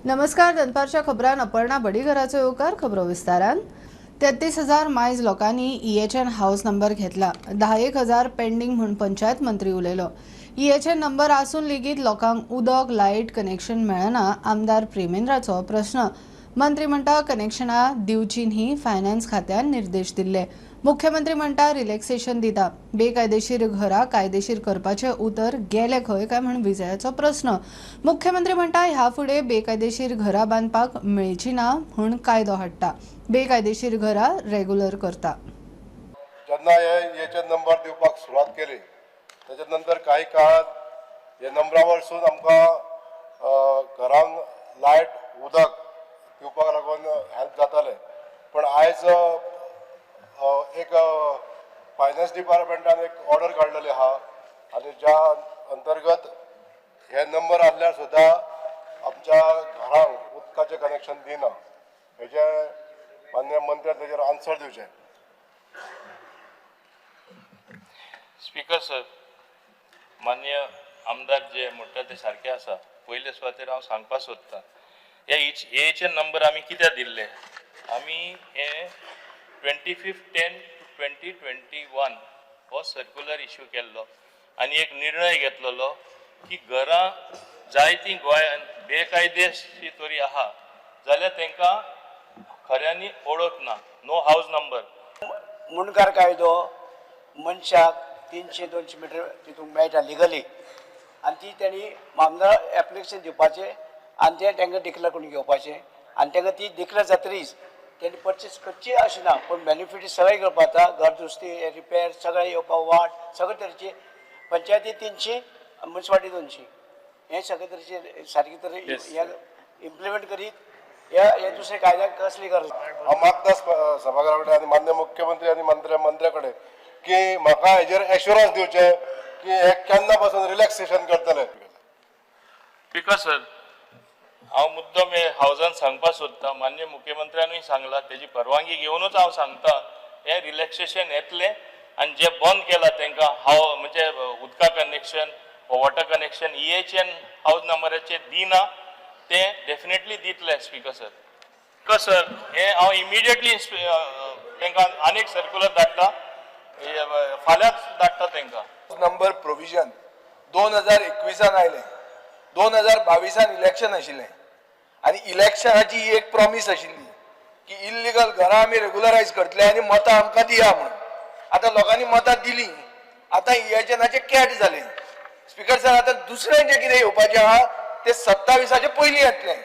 नमस्कार, दनपारच्या खबरान अपर्णा बडीघराचो येवकार. खबरो विस्तारान. 33,000 मायज लोकांनी ईएचएन हावस नंबर घेतला, 10,000 पेंडींग म्हूण पंचायत मंत्री उलयलो. ईएचएन नंबर आसून लेगीत लोकांक उदक लायट कनेक्शन मेळना, आमदार प्रेमेंद्राचो प्रश्न. मंत्री म्हणटा कनेक्शनां दिवची न्ही, फायनान्स खात्यान निर्देश दिल्ले. मुख्यमंत्री म्हणटा रिलॅक्सेशन दिता. बेकायदेशीर घरां कायदेशीर करपाचें उतर गेलें खंय काय म्हूण विजयाचो प्रस्न. मुख्यमंत्री म्हणटा ह्या फुडें बेकायदेशीर घरां बांदपाक मेळची ना म्हूण कायदो हाडटा, बेकायदेशीर घरां रेगुलर करता. जेन्ना हे एच एन नंबर दिवपाक सुरवात केली तेच्या नंतर काही काळात हे नंबरा वरसून आमकां घरांक लायट उदक दिवपाक लागून हेल्प जातालें. पण आयज एक फायनान्स डिपार्टमेंटान एक ऑर्डर काडलेली आहा आनी ज्या अंतर्गत हे नंबर आहल्यार सुद्दां आमच्या घरांक उदकाचें कनेक्शन दिना. हेजें मान्य मंत्र्यान तेजेर आन्सर दिवचें. स्पीकर सर, मान्य आमदार जे म्हणटा ते सारके आसा. पयले सुवातेर हांव सांगपाक सोदतां, हे एच एन नंबर आमी कित्याक दिल्ले? आमी हे 25/10/2021 हो सर्क्युलर इश्यू केल्लो आनी एक निर्णय घेतलेलो की घरां जायतीं गोंयांत बेकायदेशी तरी आहा जाल्यार तांकां खऱ्यांनी ओळख ना, नो हावज नंबर. मुंडकार कायदो मनशाक 300-200 मिटर तितूंत मेळटा लिगली आनी ती तेणी मामदार एप्लिकेशन दिवपाचें आनी तें तांकां डिक्लेर करून घेवपाचें आनी तांकां ती डिक्लेर जातरीच तेणी पर्चेस करची अशें ना, पूण बेनिफीट सगळें घेवपा जाता. घर दुरुस्ती, रिपेर सगळें येवपा, वाट सगळे तरेची, पंचायती 300, मुन्सिपालिटी 200, हें सगळे तरेचे सारके तरे हें इम्प्लिमेंट करीत ह्या हे दुसऱ्या कायद्याक कसली गरज? हांव मागता सभाघरा कडेन आनी मान्य मुख्यमंत्री आनी मंत्र्या कडेन की म्हाका हेजेर एश्युरन्स दिवचें की हे केन्ना पासून रिलॅक्सेशन करतले. स्पीकर सर, हांव मुद्दम हे हावजान सांगपाक सोदतां, मान्य मुख्यमंत्र्यानूय सांगला, तेजी परवानगी घेवनूच हांव सांगता, हें रिलॅक्सेशन येतलें आनी जें बंद केलां तांकां हाव म्हणजे उदका connection, water connection EHN house नंबराचेर दिना, तें डेफिनेटली दितले. स्पीकर सर, स्पीकर सर, हें हांव इमिडिएटली तांकां आनीक सर्क्युलर धाडटा, हे फाल्यांच धाडटा तांकां. नंबर प्रोविजन 2021 आयलें, 2022 इलेक्शन आशिल्लें आनी इलेक्शनाची ही एक प्रॉमीस आशिल्ली की इल्लिगल घरां आमी रेगुलरायज करतले आनी मतां आमकां दिया म्हणून. आतां लोकांनी मतां दिली, आतां इएचएनाचे कॅट जालें. स्पीकर सर, आतां दुसरें जें कितें येवपाचें आहा तें 27 पयलीं येतलें.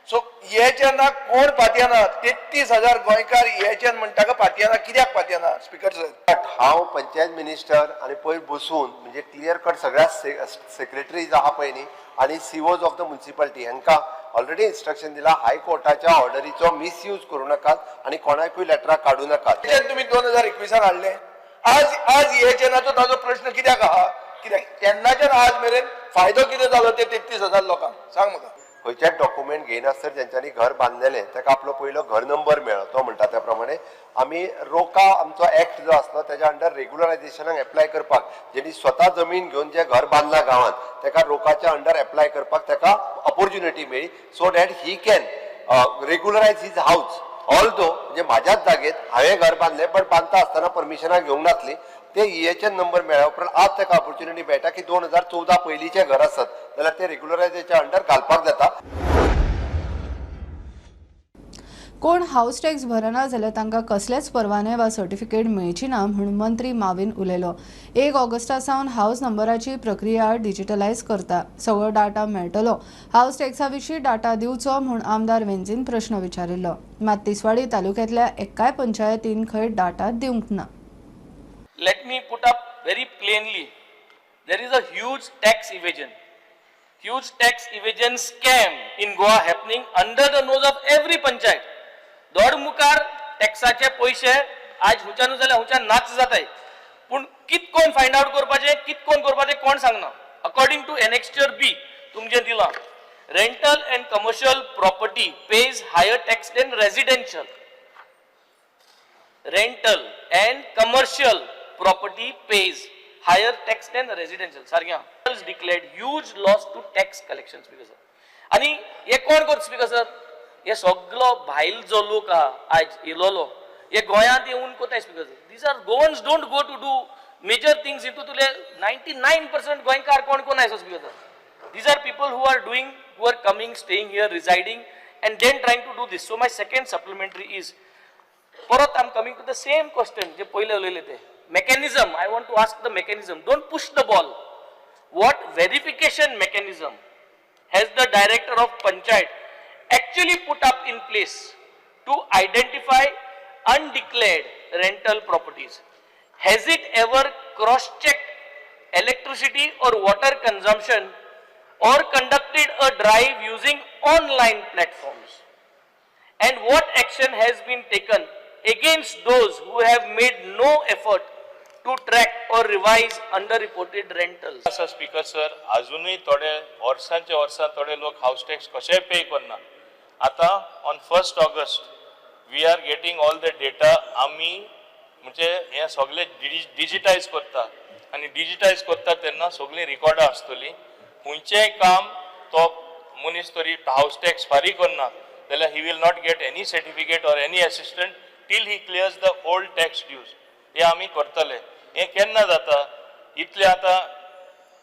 सो इएचएनाक कोण पातयेना? 33,000 गोंयकार इएचएन म्हणटा का पातयेना? कित्याक पातयेना, स्पीकर सर? बट हांव पंचायत मिनिस्टर आनी पयर बसून म्हणजे क्लियर कट सगळ्या सेक्रेटरीज आहा पळय न्ही आनी सीओज ऑफ the municipality हांकां ऑलरेडी इन्स्ट्रक्शन दिला, हायकोर्टाच्या ऑर्डरीचो मिसयूज करूं नाकात आनी कोणाकूय लेटरां काडूं नाकात. तेच्यान तुम्ही 2021 हाडले, आज आज इएचएनाचो ताजो प्रश्न कित्याक आहा? कित्याक तेन्नाच्यान आज मेरेन फायदो कितें जालो ते 33,000 लोकांक, सांग म्हाका. खंयचेच डॉक्युमेंट घेयनासतना जेंच्यांनी घर बांदलेलें ताका आपलो पयलो घर नंबर मेळ्ळो. तो म्हणटा त्या प्रमाणे आमी रोका आमचो एक्ट जो आसलो तेज्या अंडर रेगुलरायझेशनाक एप्लाय करपाक, जेणी स्वता जमीन घेवन जें घर बांदलां गांवांत ताका रोकाच्या अंडर एप्लाय करपाक ताका ऑपॉर्च्युनिटी मेळ्ळी, so that he can regularize his house. Although म्हणजे म्हाज्याच जागेत हांवें घर बांदलें, बट बांदता आसतना परमिशनां घेवंक नासली. ते ईएचएन नंबर मेळ्ळ्या उपरांत आज ताका ऑपॉर्च्युनिटी मेळटा की 2014 पयलींचें घर आसत जाल्यार ते रेगुलरायझेशना अंडर घालपाक जाता. कोण हावस टॅक्स भरना जाल्यार तांकां कसलेच परवाने वा सर्टिफिकेट मेळची ना म्हूण मंत्री माविन उलयलो. 1 ऑगस्टा सावन हावस नंबराची प्रक्रिया डिजिटलायज करता, सगळो डाटा मेळटलो. हावस टॅक्सा विशीं डाटा दिवचो म्हूण आमदार वेंझीन प्रश्न विचारिल्लो. मात तिसवाडी तालुक्यांतल्या एक्काय पंचायतीन खंय डाटा दिवंक ना. Let me put up very plainly, there is a huge tax evasion, huge tax evasion scam in Goa happening under the nose of every panchayat. दोड मुखार टॅक्साचे पयशे आज हुंच्यान जाल्यार हुंच्यान नाच जाताय, पूण कित कोण फायंड आवट करपाचें, कित कोण करपाचें कोण सांगना. अकॉर्डिंग टू एनेक्स्चर बी तुमचें दिलां, rental and commercial property pays higher tax than residential. Rental and commercial property pays higher tax than residential. सारकें declared huge loss to tax collections because आनी हे कोण करता स्पीकर सर? हे सगलो भायल जो लोक आहा आयज येयलोलो, हे गोंयांत येवन कोताय, speaker sir. These are Goans don't go to do major things. हितूंतले 99% गोंयकार कोण कोण आसा, speaker sir. These are people who are doing, who are coming, staying here, residing and then trying to do this. So my second supplementary is, परत I am coming to the same question जे पयले उलयले ते mechanism. I want to ask the mechanism. Don't push the ball. What verification mechanism has the director of panchayat actually put up in place to identify undeclared rental properties? Has it ever cross-checked electricity or water consumption or conducted a drive using online platforms? And what action has been taken against those who have made no effort to track or revise underreported rentals? आसा speaker sir, अजुनूय थोडे वर्सांचे वर्सां थोडे लोक हावस tax कशेय pay करना. आतां on 1 August we are getting all the data. आमी म्हणजे हे सगळे डिजिटायज करता आनी डिजिटायज करता तेन्ना सगळीं रिकॉर्डां आसतलीं. खंयचेंय काम तो मनीस तरी हावस टॅक्स फारीक करना जाल्यार he will not get any certificate or any assistance till he clears the old tax dues. हे आमी करतले. हें केन्ना जाता इतलें? आतां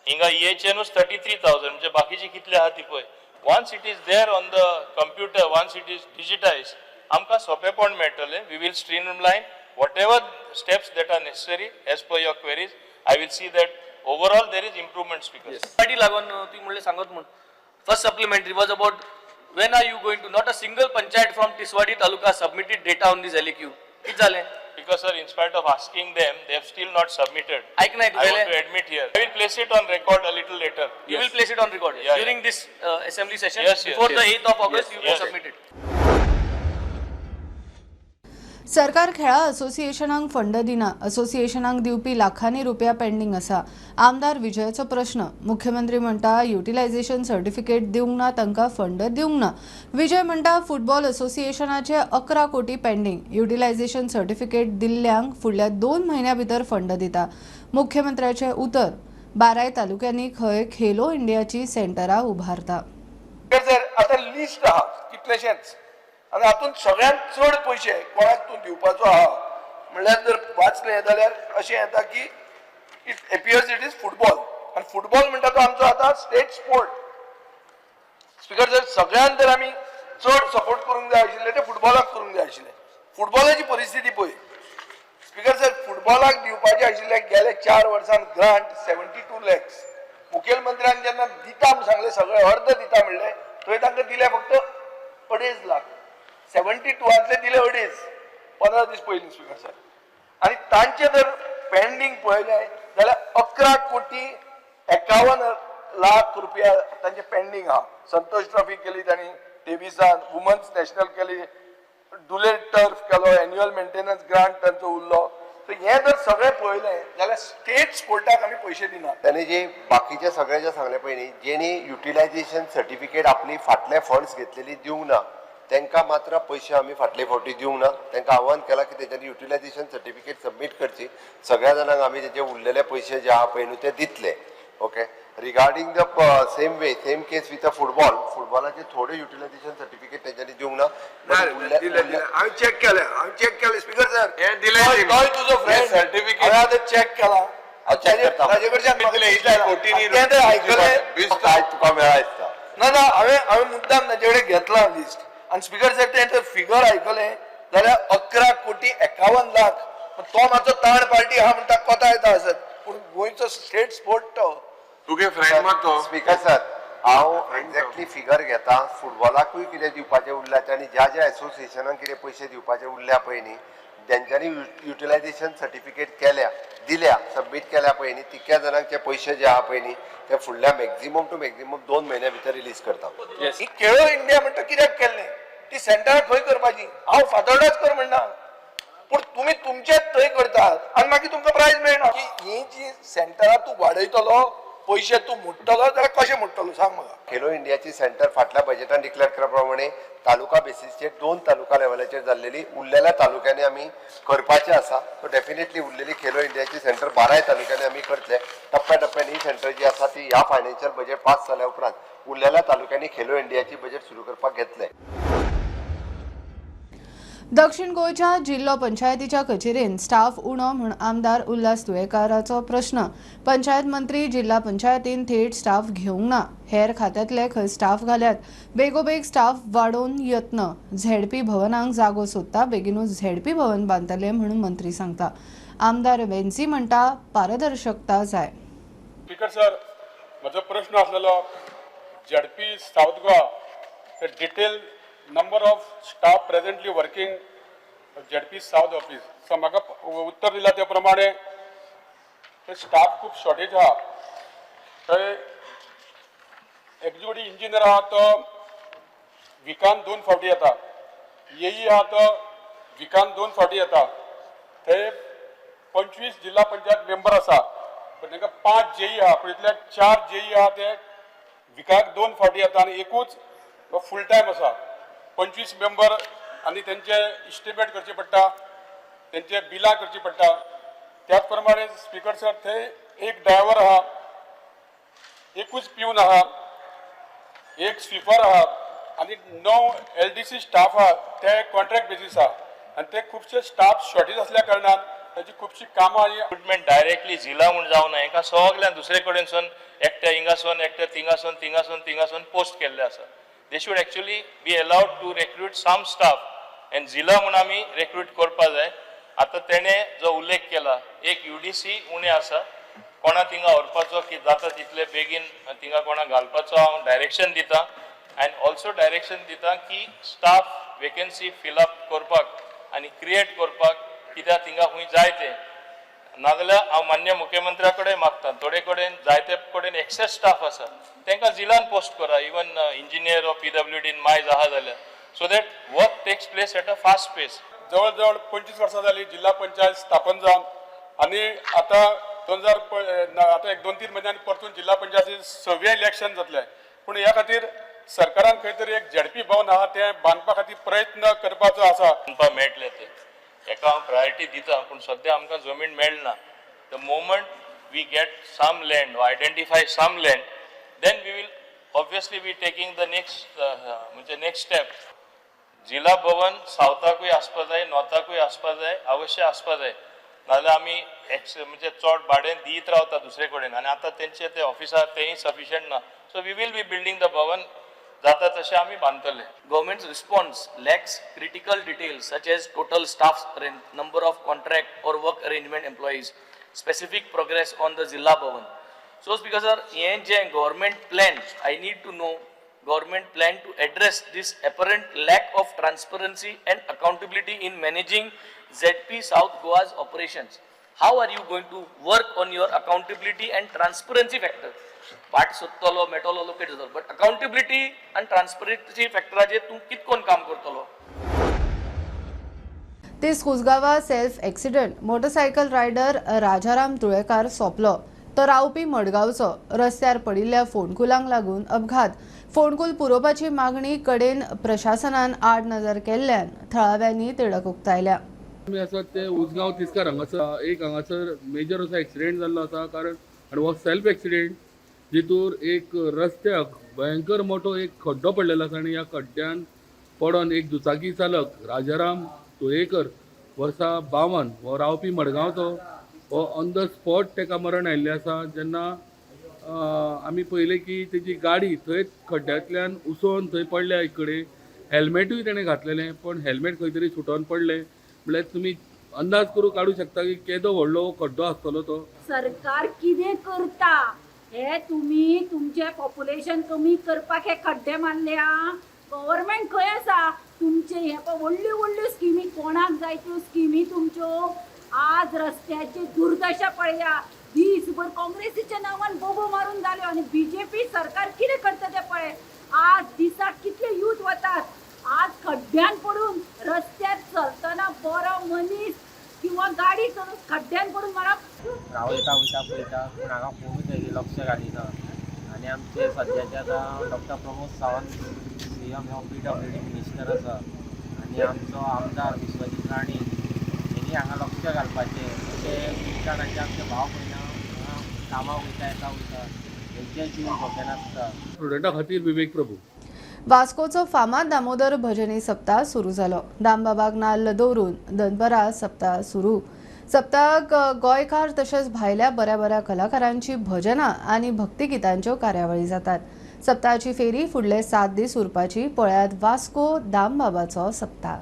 हिंगा इएचएनूच 33,000, म्हणजे बाकीचे कितले आहा ती पळय. Once it is there on the computer, once it is digitize, आमकां सोंपेपण मेळटलें. We will streamline whatever steps that are necessary as per your queries. I will see that overall there is improvement, Speaker. पाटी लागून तुवें म्हणलें सांगत म्हूण. First supplementary was about when are you going to, not a single panchayat from Tiswadi taluka submitted data on this LAQ. कित जालें? Because, sir, in spite of asking them, they have still not submitted. ऐक नाही I want तुगेलें. To admit here. I will place it on record a little later. You will place it on record during this assembly session Yes. before the 8th of August, you will submit it. सरकार खेळा असोसिएशनांक fund दिना, असोसिएशनांक दिवपी लाखांनी रुपया pending आसा. आमदार विजयाचो प्रश्न. मुख्यमंत्री म्हणटा, युटिलायझेशन सर्टिफिकेट दिवंक ना, तांकां फंड दिवंक ना. विजय म्हणटा, फुटबॉल असोसिएशनाचे 11 कोटी पेंडींग. युटिलायझेशन सर्टिफिकेट दिल्ल्यांक फुडल्या 2 म्हयन्या भितर फंड दिता, मुख्यमंत्र्याचें उतर. बाराय तालुक्यांनी खंय खेलो इंडियाची सेंटरां उभारता. सर, आतां लिस्ट आहा कितलेशेच आनी हातूंत सगळ्यांत चड पयशे कोणाक तूं दिवपाचो आहा म्हणल्यार जर वाचलें जाल्यार अशें येता की it appears it is football. आनी फुटबॉल म्हणटा तो आमचो आतां स्टेट स्पोर्ट. स्पीकर सर, सगळ्यांत जर आमी चड सपोर्ट करूंक जाय आशिल्ले ते फुटबॉलाक करूंक जाय आशिल्ले. फुटबॉलाची परिस्थिती पळय, स्पीकर सर. फुटबॉलाक दिवपाचे आशिल्ले गेले 4 वर्सांत ग्रांट 72 लॅक्स. मुखेलमंत्र्यान जेन्ना दिता म्हूण सांगलें, सगळे अर्द दिता म्हणलें, थंय तांकां दिले फक्त 2.5 लाख. 72आंतले दिले अडेज 15 दीस पयलीं, स्पीकर सर. आनी तांचे जर पेंडींग पळयलें जाल्यार 11 कोटी 51 लाख रुपया तांचे पेंडींग आहा. संतोष ट्रॉफी केली तांणी 23आन, वुमन्स नॅशनल केली, दुलेर टर्फ केलो, एन्युअल मेंटेनन्स ग्रांट तांचो उरलो. तर हें जर सगळें पळयलें जाल्यार स्टेट स्पोर्टाक आमी पयशे दिनात. त्याने जे बाकीचे सगळे जे सांगले पळय न्ही, जेणी युटिलायझेशन सर्टिफिकेट आपली फाटले फंड्स घेतलेली दिवंक ना, तांकां मात्र पयशे आमी फाटले फावटी दिवंक ना. तांकां आव्हान केलां की तेंच्यांनी युटिलायझेशन सर्टिफिकेट सबमीट करची. सगळ्या जाणांक आमी तेजे उरलेले पयशे जे आहा पळय न्हू ते दितले. Okay, regarding the same way, same case with a football, फुटबॉलाचे थोडे युटिलायझेशन सर्टिफिकेट तेंच्यांनी दिवंक ना. नाही, दिले दिले. हांवें चॅक केलें, हांवें चॅक केलें, स्पीकर सर. हे दिले. तोय तुजो फ्रेंड. सर्टिफिकेट. हांवें आतां चॅक केला. check करता. ताजे कडच्यान म्हाका कितले कोटींनी तें तर आयकलें. काय तुका मेळा दिसता. ना ना, हांवें हांवें मुद्दाम ताजे कडेन घेतला लिस्ट. आनी स्पीकर सर, तें जर फिगर आयकलें जाल्यार 11 कोटी 51 लाख. तो मातसो ताण पार्टी आहा म्हणटा, कोता येता आसत, पूण गोंयचो स्टेट स्पोर्ट तो. तुगे फ्रेंड मग तो. स्पीकर सर, हांव एक्झॅक्टली फिगर घेता. फुटबॉलाकूय कितें दिवपाचें उरल्या आनी ज्या ज्या एसोसिएशनाक कितें पयशे दिवपाचे उरल्या पळय न्ही, तेंच्यांनी युटिलायझेशन सर्टिफिकेट केल्या, दिल्या, सबमीट केल्या पळय न्ही, तितक्या जाणांक पयशे जे आहा पळय न्ही ते फुडल्या मॅक्झिमम टू मॅक्झिमम 2 म्हयन्या भितर रिलीज करता. ही खेळो इंडिया म्हणटा कित्याक केल्लें? ती सेंटराक खंय करपाची? हांव फातोर्डाच कर म्हणना, पूण तुमी तुमचेच थंय करतात आनी मागीर तुमकां प्रायज मेळना की ही जी सेंटरां तूं वाडयतलो. पयशे तूं मोडटलो जाल्यार कशें मोडटलो सांग म्हाका. खेलो इंडियाची सेंटर फाटल्या बजेटान डिक्लेअर केल्या प्रमाणे तालुका बेसीसचेर 2 तालुका लेवलाचेर जाल्लेली, उरलेल्या तालुक्यांनी आमी करपाचें आसा. सो डेफिनेटली उरलेली खेलो इंडियाची सेंटर 12 तालुक्यांनी आमी करतले. टप्प्या टप्प्यान ही सेंटर जी आसा ती ह्या फायनान्शियल बजेट पास जाल्या उपरांत उरलेल्या तालुक्यांनी खेलो इंडियाची बजेट सुरू करपाक घेतले. दक्षिण गोंयच्या जिल्लो पंचायतीच्या कचेरेन स्टाफ उणो म्हूण आमदार उल्हास तुयेकाराचो प्रश्न. पंचायत मंत्री जिल्हा पंचायतीन थेट स्टाफ घेवंक ना, हेर खात्यांतले खंय स्टाफ घाल्यात. बेगोबेग स्टाफ वाडोवन यत्न. झेडपी भवनांक जागो सोदता, बेगीनूच झेडपी भवन बांदतले म्हणून मंत्री सांगता. आमदार वेन्सी म्हणटा पारदर्शकता जाय. स्पीकर सर, म्हजो प्रश्न आसलेलो ZP South Goa detail number of staff presently working ZP South office. So म्हाका उत्तर दिलां ते प्रमाणे स्टाफ खूब शॉर्टेज आहा. थंय एक्झिक्युटीव इंजिनियर आहा तो विकान 2 फावटी येता, एई आहा तो विकान 2 फावटी येता. थंय 25 जिल्हा पंचायत मेंबर आसा, पण तांकां 5 जेई आहा, पूण इतल्या 4 जेई आहा ते विकाक 2 फावटी येता आनी एकूच फूल टायम आसा. 25 मेंबर आनी तेंचे इस्टिमेट करचे पडटा, तेंचे बिलां करची पडटा. त्याच प्रमाणे स्पीकर सर, थंय एक ड्रायव्हर आहा, एकूच प्यून आहा, एक स्वीपर आहा आनी 9 LDC staff आहा, ते कॉन्ट्रॅक्ट बेजीस आहा आनी ते खुबशे स्टाफ शॉर्टेज आसल्या कारणान ताची खुबशी कामां आनी रिक्रुटमेंट डायरेक्टली जिला म्हूण जावना, हेंकां सगळ्यां दुसरे कडेनसून एकट्या हिंगासून एकट्या थिंगासून थिंगासून थिंगासून पोस्ट केल्ले आसा. They should actually be allowed to recruit some staff and जिला म्हूण आमी रेक्रूट करपा जाय. आतां तेणें जो उल्लेख केला, एक UDC उणें आसा, कोणा थिंगा व्हरपाचो की जाता तितले बेगीन थिंगा कोणा घालपाचो हांव डायरेक्शन दिता आनी ऑल्सो डायरेक्शन दिता की स्टाफ वेकन्सी फिलअप करपाक आनी क्रिएट करपाक कित्याक थिंगा खूंय जाय ते. नाजाल्यार हांव मान्य मुख्यमंत्र्या कडेन मागता, थोडे कडेन जायते कडेन एक्सेस स्टाफ आसा तांकां जिलान पोस्ट करा, इवन इंजिनियर ऑर PWD मायज आहा जाल्यार, so that work takes place at a fast pace. जवळ जवळ 25 वर्सां जाली जिल्हा पंचायत स्थापन जावन आनी आतां 2000 आतां एक 2-3 म्हयन्यांनी परतून जिल्हा पंचायती 6वें इलेक्शन जातलें. पूण ह्या खातीर सरकारान खंय तरी एक झेडपी भवन आहा तें बांदपा खातीर प्रयत्न करपाचो आसा. बांदपा मेळटलें तें हेका हांव प्रायोरिटी दिता, पूण सद्या आमकां जमीन मेळना. The moment we get some land or identify some land, then we will obviously be taking the next म्हणजे नेक्स्ट स्टेप. जिल्हा भवन सावथाकूय आसपा जाय, नॉर्थाकूय आसपा जाय, अवश्य आसपा जाय. नाजाल्यार आमी एक्स म्हणजे चड भाडें दीत रावता दुसरे कडेन आनी आतां तेंचे ते ऑफिसार तेंय सफिशियंट ना. So we will be building the Bhavan, जाता तशें आमी बांदतले. Government's response lacks critical details such as total staff strength, number of contract or work arrangement employees, specific progress on the Zilla Bhavan. So, Speaker sir, हें जें government plan, I need to know government plan to address this apparent lack of transparency and accountability in managing ZP South Goa's operations. How are you going to work on your accountability and transparency factor? वाट सोदतलो Metlo locate जातलो, but accountability आनी transparency फॅक्टराचेर तूं कित कोन काम करतलो? तीस कुसगांवा self accident motorcycle rider Rajaram Tulekar सोंपलो. तो रावपी मडगांवचो. रस्त्यार पडिल्ल्या फोंडकुलांक लागून अपघात. फोंडकूल पुरोवपाची मागणी कडेन प्रशासनान आड नजर केल्ल्यान थळाव्यांनी तिडक उक्तायल्या. आमी आसात ते उजगांव तिस्कार हांगासर एक हांगासर मेजर असो एक्सिडेंट जाल्लो आसा, कारण आनी हो सेल्फ एक्सिडेंट जितूर एक रस्त्याक भयंकर मोठो एक खड्डो पडलेलो आसा आनी ह्या खड्ड्यान पडोन एक दुचाकी चालक राजाराम तुयेकर वर्सां 52 हो रावपी मडगांवचो हो ऑन the spot ताका मरण आयिल्लें आसा. जेन्ना आमी पळयलें की तेजी गाडी थंयच खड्ड्यांतल्यान उसळून थंय पडल्या एक कडेन, हेल्मेटूय तेणें घातलेलें पण हेल्मेट खंय तरी सुटोन पडलें. म्हणल्यार तुमी अंदाज करून काडूं शकता की केदो व्हडलो खड्डो आसतलो तो. सरकार कितें करता हे तुमी तुमचें पॉप्युलेशन कमी करपाक हे खड्डे मारल्या. गव्हर्मेंट खंय आसा तुमचे? हे पळय व्हडल्यो व्हडल्यो स्किमी, कोणाक जाय त्यो स्किमी तुमच्यो. आज रस्त्याची दुर्दशा पळया, दीसभर काँग्रेसीच्या नांवान बोबो मारून जाल्यो आनी बीजेपी सरकार कितें करता तें पळय. आज दिसाक कितले यूथ वतात आज खड्ड्यान पडून. रस्त्यार चलतना बरो मनीस किंवा गाडी चलोवन खड्ड्यान पडून मरप. हांव वयता वयता पळयता पूण हांगा कोणूच हेजेर लक्ष घालिना. आनी आमचे सद्याचे आतां डॉक्टर प्रमोद सावंत सीएम हो PWD minister आसा आनी आमचो आमदार विश्वजीत राणे हेणी हांगा लक्ष घालपाचें. अशें उदकाचे आमचे भाव भयणां हांगा कामाक वयता येता वयता हेंचे जीव धोक्यान आसता. स्टुडंटा खातीर विवेक प्रभू. वास्कोचो फामाद दामोदर भजनी सप्ताह सुरू जालो. दामबाबाक नाल्ल दवरून दनपरां सप्ताह सुरू. सप्ताहाक गोंयकार तशेंच भायल्या बऱ्या बऱ्या कलाकारांची भजनां आनी भक्तिगितांच्यो कार्यावळी जातात. सप्ताहाची फेरी फुडले 7 दीस उरपाची. पळयात वास्को दामबाबाचो सप्ताह.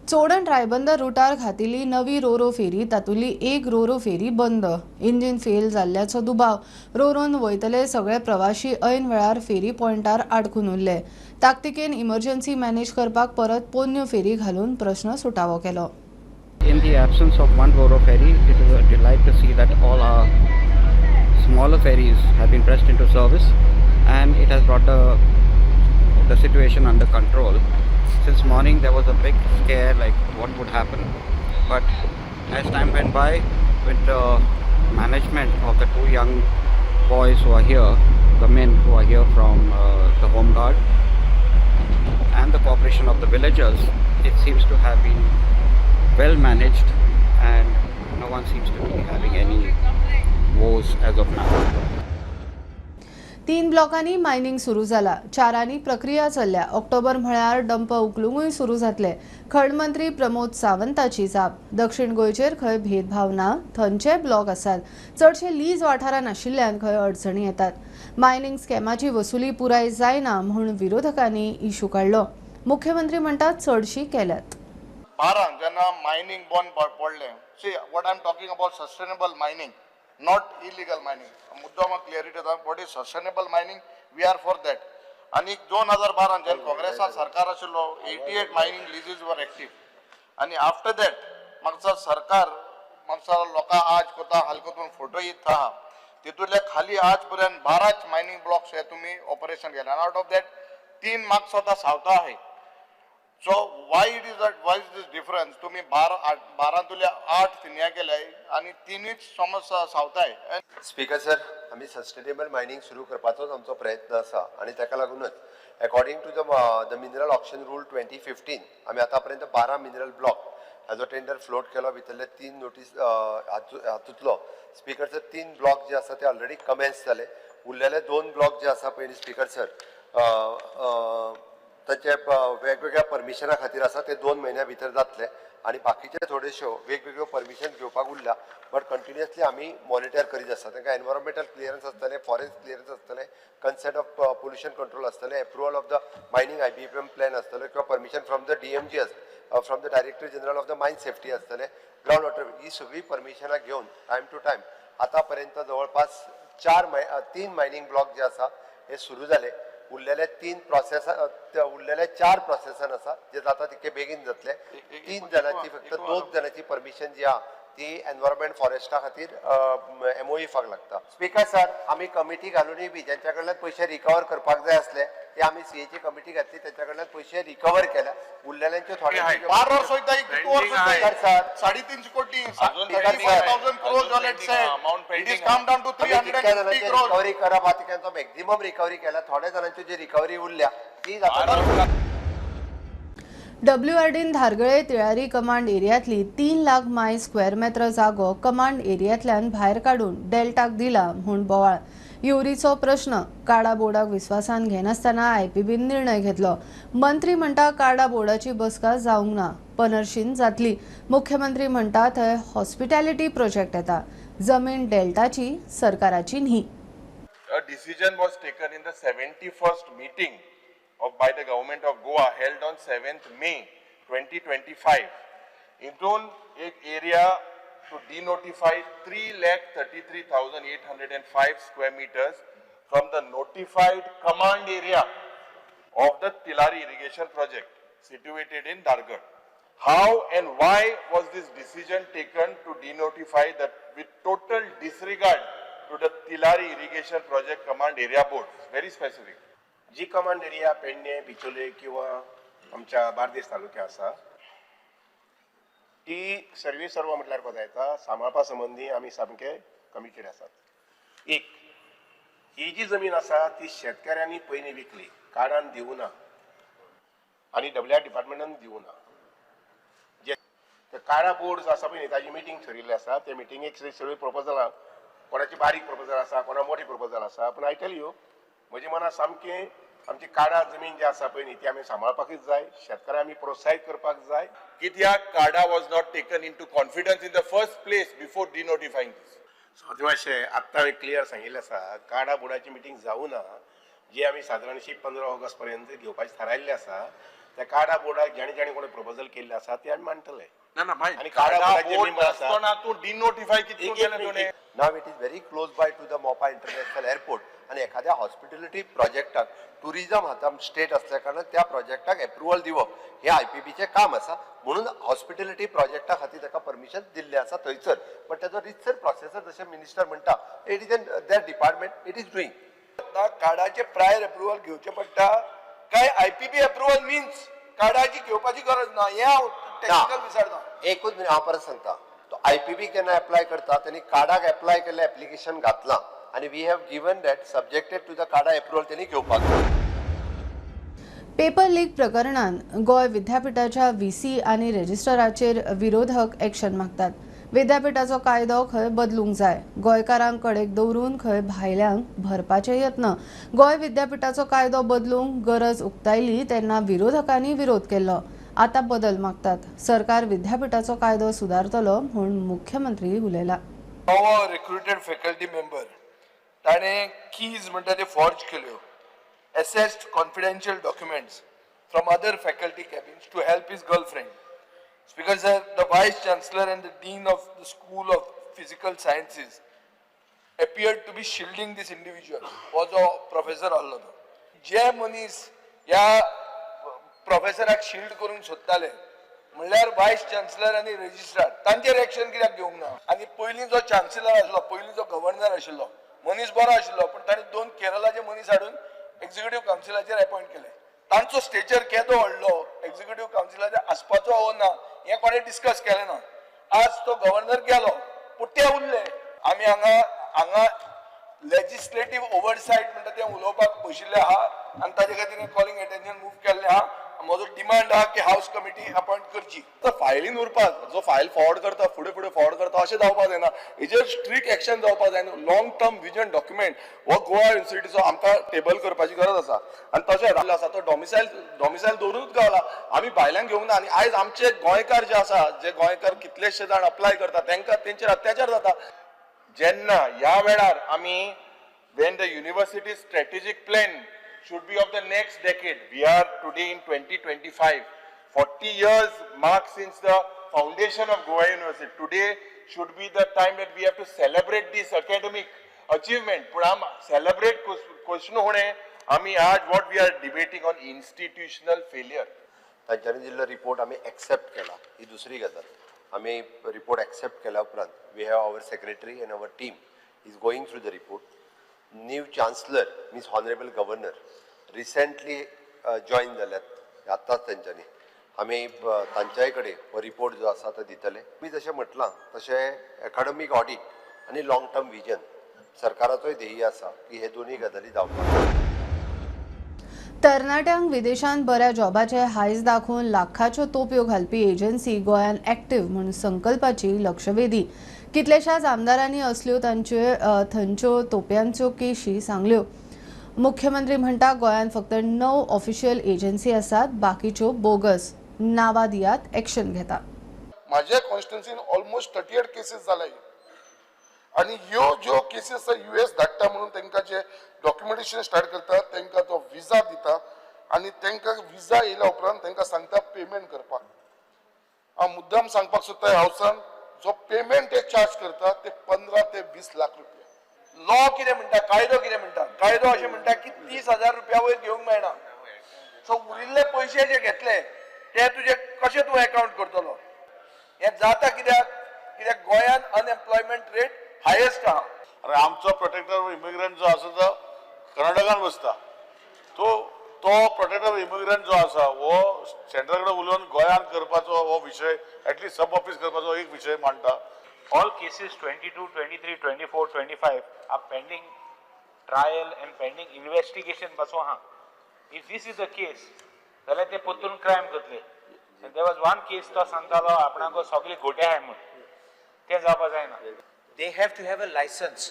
चोडण रायबंदर रुटार घातिल्ली नवी रोरो फेरी तातुली एक रोरो फेरी बंद. इंजिन फेल जाल्ल्याचो दुबाव. रोरोन वयतले सगळे प्रवाशी ऐन वेळार फेरी पॉयंटार आडकून उरले. ताकतिकेन इमर्जन्सी मॅनेज करपाक परत पोन्न्यो फेरी घालून प्रश्न सुटावो केलो. In the absence of one Roro ferry, it is a delight to see that all our smaller ferries have been pressed into service and it has brought the situation under control. Since morning there was a big scare like what would happen, but as time went by, with the management of the two young boys who are here, the men who are here from the Home Guard, and the cooperation of the villagers, it seems to have been well managed and no one seems to be having any woes as of now. 3 ब्लॉकांनी mining सुरू जाला, 4 प्रक्रिया चल्ल्या. ऑक्टोबर म्हळ्यार dump उखलुंकूय सुरू जातले. खण मंत्री प्रमोद सावंताची जाप. दक्षिण गोंयचेर खंय भेदभाव ना, थंयचे ब्लॉक आसात. चडशे लीज वाठारान आशिल्ल्यान खंय अडचणी येतात. मायनिंग स्कॅमाची वसुली पुराय जायना म्हूण विरोधकांनी इशू काडलो. मुख्यमंत्री म्हणटात चडशी केल्यात. 12 जेन्ना मायनिंग बंद पडलें. See what I am talking about sustainable mining, not illegal mining. मुद्दो म्हाका क्लियरिटी जाता. What is sustainable mining, we are for that. आनी 2012 जेन्ना काँग्रेसान सरकार आशिल्लो, 88 मायनिंग लिजीज वर एक्टीव. आनी आफ्टर that म्हाका सरकार म्हाका लोकां आज कोता हाल कोतून फोटो येत आहा तितूंतल्या खाली आज पर्यंत 12 मायनिंग ब्लॉक्स हे तुमी ऑपरेशन केले आनी आवट ऑफ that 3 म्हाका स्वता सावता आहे. So why it is that, why is this difference? तुम्ही 12 8 थिन्या केले आनी 3च समज सावताय. स्पीकर सर, आमी सस्टेनेबल मायनिंग सुरू करपाचोच आमचो प्रयत्न आसा आनी ताका लागूनच according to the mineral auction rule 2015 आमी आतां पर्यंत 12 मिनरल ब्लॉक हाजो टेंडर फ्लोट केलो. भितरले 3 नोटीस हातूंतलो स्पीकर सर 3 ब्लॉक जे आसा ते ऑलरेडी कमेन्स जाले. उरलेले 2 ब्लॉक जे आसा पयलीं स्पीकर सर तांचे वेगवेगळ्या परमिशना खातीर आसा ते 2 म्हयन्या भितर जातले आनी बाकीचे थोड्योश्यो वेगवेगळ्यो परमिशन घेवपाक उरल्या. बट कंटिन्युअसली आमी मॉनिटर करीत आसा. तांकां एनवायरमेंटल क्लियरन्स आसतलें, फॉरेस्ट क्लियरन्स आसतलें, कन्सेंट ऑफ पोल्युशन कंट्रोल आसतलें, approval of the mining IBM plan आसतलो किंवा permission from the DMG from the director general of the mine safety आसतलें, ग्रावंड वॉटर. ही सगळीं परमिशनां घेवन टायम टू टायम आतां पर्यंत जवळपास 3 मायनिंग ब्लॉक जे आसा हे सुरू जाले. उरलेले 3 प्रोसेस उरलेले 4 प्रोसेसान आसा जे जाता तितके बेगीन जातले. 3 जाणांची फक्त 2 जाणांची परमिशन जी आहा ती एनवायरमेंट फॉरेस्टा खातीर एमओईफाक लागता. स्पीकर सर, आमी कमिटी घालूनय बी ज्यांच्या कडल्यान पयशे रिकवर करपाक जाय आसले ते आमी सीएची कमिटी घातली, तेंच्या कडल्यान पयशे रिकवर केल्या. उरलेल्यांच्यो थोडे 12 वर्स वयता, कितू वर्स स्पीकर सर, 350 कोटी. अजून 35,000 crores all it amount said. It is pending. Come down to three आमी हंड्रेड जितक्या फिफ्टी जाणांची क्रोर्स. रिकव्हरी करप आहा तितक्यांचो मॅक्झिमम रिकव्हरी केल्या. थोड्या जाणांची जी रिकव्हरी उरल्या ती जाता. डब्ल्यूआरडीन धारगळे तिळारी कमांड एरियांतली 3 लाख माय स्क्वेअर मेत्र जागो कमांड एरियांतल्यान भायर काडून डेल्टाक दिला म्हूण बोवाळ. युरीचो प्रश्न, काडा बोर्डाक विस्वासान घेनासतना आयपीबीन निर्णय घेतलो. मंत्री म्हणटा, काडा बोर्डाची बसका जावंक ना, पनरशीन जातली. मुख्यमंत्री म्हणटा, थंय हॉस्पिटॅलिटी प्रोजेक्ट येता, जमीन डेल्टाची, सरकाराची न्ही. A decision was taken in the 71st meeting of by the government of Goa held on 7th May 2025. हितून एक area to denotify 3,33,805 square meters from the notified command area of the Tilari irrigation project situated in Dargad. How and why was this decision taken to denotify that with total disregard to the Tilari irrigation project command area board? Very specific. Ji command area Pedne, Bicholim किंवा आमच्या बार्देस तालुक्या आसा, ती survey सर्व म्हटल्यार कोता येता, सांबाळपा संबंदी आमी सामके कमिटेड आसात. एक, ही जी जमीन आसा ती शेतकऱ्यांनी पयलीं विकली, कार्डान दिवना आनी डब्ल्यू आर डिपार्टमेंटान दिवना. जे ते काडा बोर्ड जो आसा पळय न्ही, ताजी मिटींग थरिल्ली आसा. ते मिटिंगेक सगळीं प्रपोजलां, कोणाची बारीक प्रपोजल आसा, कोणा मोठी प्रपोजल आसा, पूण I tell you, म्हज्या मनात सामकें आमची काडा जमीन जी आसा पळय न्ही, ती आमी सांबाळपाकूच जाय, शेतकऱ्यांक आमी प्रोत्साहीत करपाक जाय. कित्याक CADA was not taken into confidence in the first place before denotifying this? सदवाशे आत्तां हांवें क्लियर सांगिल्लें आसा, काडा बोर्डाची मिटींग जावना, जी आमी सादारणशी 15 ऑगस्ट पर्यंत घेवपाची थारायल्लें आसा. त्या काडा बोर्डाक जाणी जाणी कोणी प्रपोजल केल्लें आसा ते आमी मांडटले. ना ना भाई. आनी काडा बोर्डाचे बोर्ड मेंबर आसा. नासतना तूं डिनोटिफाय कितून एक- केलें एक- तुवें? Now it is very close by to the Mopa International Airport आनी एखाद्या हॉस्पिटॅलिटी प्रोजेक्टाक, टुरिझम हाता स्टेट असल्या कारणान त्या प्रोजेक्टाक एप्रुवल दिवप हें आयपीबीचें काम आसा. म्हणून हॉस्पिटॅलिटी प्रोजेक्टा खातीर ताका परमिशन दिल्लें आसा थंयसर. बट तेजो रितसर प्रोसेसर, जशें मिनिस्टर म्हणटा, it is in that department, it is doing. आतां कार्डाचे प्रायर अप्रुवल घेवचें पडटा काय आयपीबी अप्रुवल मिन्स कार्डाची घेवपाची गरज ना, हें हांव टेक्निकल विचारता. एकूच मिनिट, हांव परत सांगता. तो आयपीबी केन्ना एप्लाय करता, तेणी कार्डाक एप्लाय केल्लें एप्लिकेशन घातलां आनी we have given that subjected to the CADA approval, तेणी घेवपाक जाय. पेपर लीक प्रकरणान गोंय विद्यापिठाच्या व्हीसी आनी रेजिस्ट्राराचेर विरोधक एक्शन मागतात. विद्यापिठाचो कायदो खंय बदलूंक जाय. गोंयकारांक कडेक दवरून खंय भायल्यांक भरपाचे यत्न. गोंय विद्यापिठाचो कायदो बदलूंक गरज उक्तायली तेन्ना विरोधकांनी विरोध केल्लो. आतां बदल मागतात. सरकार विद्यापिठाचो कायदो सुदारतलो म्हूण मुख्यमंत्री उलयला. नवो रिक्रुटेड फॅकल्टी मेंबर, ताणें कीज म्हणटा ते फॉर्ज केल्यो, accessed confidential documents from other faculty cabins to help his girlfriend. Speaker sir, the Vice Chancellor and the Dean of the School of Physical Sciences appeared to be shielding this individual. हो जो professor आहलो, तो जे मनीस ह्या प्रोफेसराक shield करूंक सोदताले, म्हणल्यार voice chancellor आनी registrar, तांचेर एक्शन कित्याक घेवंक ना? आनी पयलीं जो चान्सलर आसलो, पयलीं जो गव्हर्नर आशिल्लो, मनीस बरो आशिल्लो, पूण ताणें दोन केरलाचे मनीस हाडून एक्झिक्युटीव कावन्सिलाचेर अपॉयंट केले. तांचो स्टेचर केदो व्हडलो, एक्झिक्युटीव कावन्सिलाचेर आसपाचो हो ना, हें कोणें डिस्कस केलें ना. आज तो गव्हर्नर गेलो, पूण ते उरले. आमी हांगा लेजिस्लेटीव ओवरसायट म्हणटा तें उलोवपाक बशिल्ले आहा आनी ताजे खातीर कॉलिंग एटेन्शन मूव केल्लें आहा. म्हजो डिमांड आहा की हावस कमिटी अपॉयंट करची. तर फायलीन उरपाक, जो फायल फॉरवर्ड करता, फुडें फुडें फॉरवर्ड करता, अशें जावपाक जायना. हेजेर स्ट्रिक्ट एक्शन जावपाक जाय. लॉंग टर्म विजन डॉक्युमेंट हो गोवा युनिवर्सिटीचो आमकां टेबल करपाची गरज आसा. आनी तशें आसा तो डॉमिसायल, डॉमिसायल दवरूनच गावला, आमी भायल्यान घेवंक ना. आनी आयज आमचे गोंयकार जे आसा, जे गोंयकार कितलेशे जाण अप्लाय करता, तांकां तेंचेर अत्याचार जाता. जेन्ना ह्या वेळार आमी, when the university strategic plan should be of the next decade, we are today in 2025, 40 years mark since the foundation of Goa University. Today should be the time that we have to celebrate this academic achievement. पूण आम celebrate question होणे आमी आज what we are debating on institutional failure. तांच्यांनी दिल्लो report आमी accept केला, ही दुसरी गजाल. आमी रिपोर्ट एक्सेप्ट केल्या उपरांत we have our secretary and our team is going through the report. New chancellor means honourable governor recently join जाल्यात आत्ताच तेंच्यांनी. आमी तांच्याय कडेन हो रिपोर्ट जो आसा तो दितले. तुमी जशें म्हटलां तशें एकाडमीक ऑडीट आनी लाँग टर्म विजन सरकाराचोय ध्येय आसा की हे दोनूय गजाली जावपाक जाय. तरणाट्यांक विदेशांत बऱ्या जॉबाचे हायस दाखोवन लाखाच्यो तोपयो घालपी एजन्सी गोंयांत एक्टिव्ह म्हूण संकल्पाची लक्षवेधी. कितल्याशाच आमदारांनी असल्यो तांच्यो थंयच्यो तोपयांच्यो केशी सांगल्यो. मुख्यमंत्री म्हणटा गोंयांत फक्त 9 ऑफिशियल एजन्सी आसात, बाकीच्यो बोगस. नांवां दियात, एक्शन घेता. माझ्या कॉन्स्टिट्युन्सीन ऑलमोस्ट 38 केसीस जाल्या आनी ह्यो ज्यो केसीस आसा US धाडटा म्हणून तांकां जे डॉक्युमेंटेशन स्टार्ट करता, तांकां तो विजा दिता आनी तांकां विजा येयल्या उपरांत तांकां सांगता पेमेंट करपाक. हांव मुद्दाम सांगपाक सोदता, हावसान जो पेमेंट ते चार्ज करता ते 15 ते 20 लाख रुपया. लॉ कितें म्हणटा, कायदो कितें म्हणटा? कायदो अशें म्हणटा की 30,000 रुपया वयर घेवंक मेळना. सो उरिल्ले पयशे जे घेतले ते तुजे कशें तूं एकाउंट करतलो? हें जाता कित्याक? कित्याक गोंयांत अनएम्प्लॉयमेंट रेट हायेस्ट आहा. अरे आमचो प्रोटेक्टर इमिग्रंट जो आसा तो कर्नाटकान बसता, तो तो प्रोटेक्टर इमिग्रंट जो आसा हो सेंट्रल कडेन उलोवन गोंयांत करपाचो हो विशय, एटलिस्ट सब ऑफिस करपाचो एक विशय मांडटा. All cases 22, 23, 24, 25 are pending trial and pending investigation पासून आहा. If this is the case, जाल्यार ते परतून क्रायम करतले. There was one case तो सांगतालो आपणाक सगळे गोटे आहाय म्हूण, तें जावपा जायना. They have to have a license,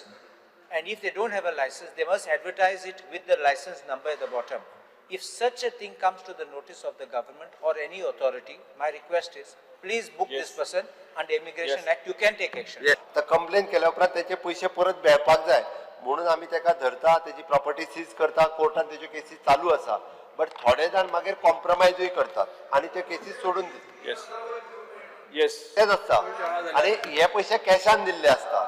and if they don't have a license, they must advertise it with the license number at the bottom. If such a thing comes to the notice of the government or any authority, my request is, please book this person under Immigration Act. You can take action. तर complain केल्या उपरांत तेचे पयशे परत मेळपाक जाय म्हणून आमी तेका धरता, तेजी प्रॉपर्टी सीज करता, कोर्टान तेज्यो केसी चालू आसा. बट थोडे जाण मागीर कॉम्प्रोमायजूय करतात आनी त्यो केसी सोडून दितात. येस येस तेच आसता आनी हे पयशे कॅशान दिल्ले आसता,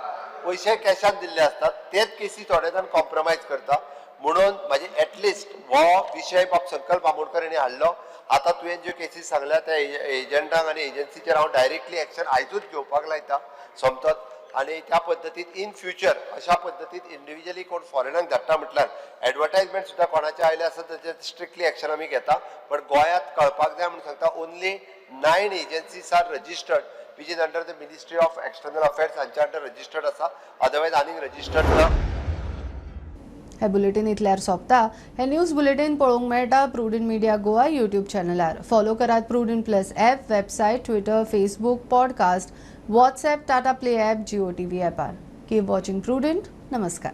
पयशे कॅशान दिल्ले आसतात, तेच केसी थोडे जाण कॉम्प्रोमायज करता. म्हणून म्हाजे एटलिस्ट हो विशय बाब संकल्प आमोणकर हांणी हाडलो. आतां तुवें ज्यो केसी सांगल्या त्या एजंटांक आनी एजन्सीचेर हांव डायरेक्टली एक्शन आयजूच घेवपाक लायता सोमतोच. आनी त्या पद्दतीन इन फ्युचर अशा पद्दतीन इंडिविज्युअली कोण फॉरेनाक धाडटा म्हटल्यार एडवर्टायजमेंट सुद्दां कोणाचें आयलें आसत ताचेर स्ट्रिक्टली एक्शन आमी घेता. बट गोंयांत कळपाक जाय म्हणून सांगता, only 9 agencies are registered which is under the ministry of external affairs हांच्या अंडर रजिस्टर्ड आसा, अदरवायज आनीक रजिस्टर्ड ना. हे बुलेटीन इतल्यार सोंपता. हे न्यूज बुलेटीन पळोवंक मेळटा प्रुडंट मिडिया गोवा यूट्यूब चॅनलार. फॉलो करात Prudent plus app, website, Twitter, Facebook, podcast, WhatsApp, Tata Play app, Jio TV ॲपार. Keep watching prudent. नमस्कार.